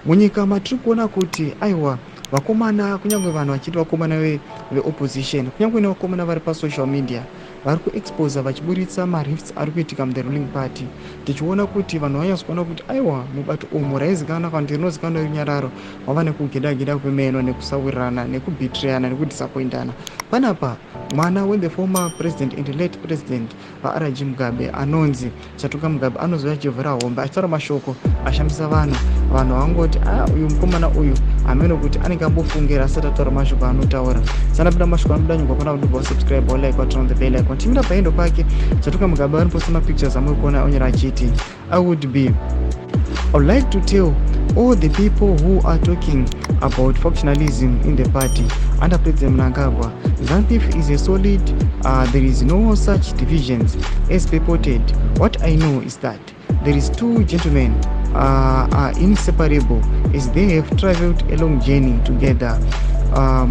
Munyika matiri kuona kuti aiwa, vakomana, kunyange vanhu vachiti vakomana veopposition, kunyange nevakomana vari pasocial media vari kuexposa vachiburitsa marifts ari kuitika muthe ruling party, tichiona kuti vanhu vanyatso kuona kuti aiwa, mubato umu raizikanwa kana kuti rinozikanwa runyararo wava nekugeda-geda kwemeno, nekusawirirana, nekubetrayana, nekudisappointana. Panapa mwana wethe former president and late president vaRG Mugabe anonzi Chatunga Mugabe anozouya achivhura hombe achitaura mashoko ashamisa vanhu. Vanhu vangoti, "A, uyu mukomana uyu hameno kuti anenge ambofungira asati ataura mashoko anotaura." Sanapinda mashoko anobuda nyungwa pana kudubva wasubscribe, walike, waturn on the bell icon. Timira paendo pake Chatunga Mugabe anoposta mapictures amuri kuona onyora achiti, "I would like to tell all the people who are talking about factionalism in the party under President Mnangagwa, ZANU-PF is a solid, there is no such divisions as purported. What I know is that there is two gentlemen are inseparable as they have traveled a long journey together.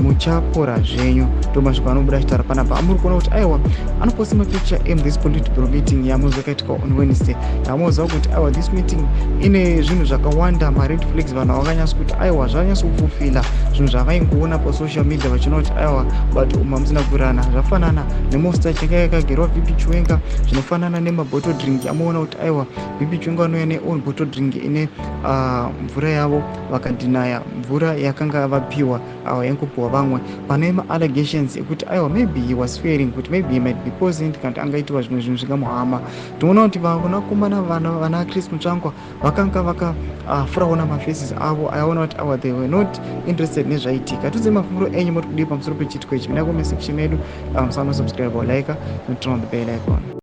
Muchapora zvenyu." Ndo mashoko anobuda achitaura panapa amuri kuona kuti aiwa, anoposta mapicture em this politburo meeting yamuzi yakaitika on Wednesday, yamuziva kuti aiwa, this meeting ine zvinhu zvakawanda, mared flags. Vanhu vakanyatso kuti aiwa, zvanyatso kufulfilla zvinhu zvavaingoona pasocial media vachiona kuti aiwa, but umu hamusina kuwirirana. Zvafanana nemonster changa yakagerwa VP Chiwenga, zvinofanana nemabottle drink amuona kuti aiwa, VP Chiwenga vanouya neown bottle drink ine mvura yavo, vakadhinaya mvura yakanga vapiwa yaingopiwa vamwe. Pane maallegations ekuti aiwa, maybe he was fearing kuti maybe he might be poisoned kana kuti angaitiwa zvimwe zvinhu zvingamuhama. Tinoona kuti vanakomana vana Chris Mutsvangwa vakanga vakafuraona mafaces avo aiona kuti aiwa, they were not interested nezvaitika. Tudze mafungiro enyu, muri kudii pamusoro pechiitiko ichi? Mina comment section medu. Musanosubscribe, like, turn on the bell icon.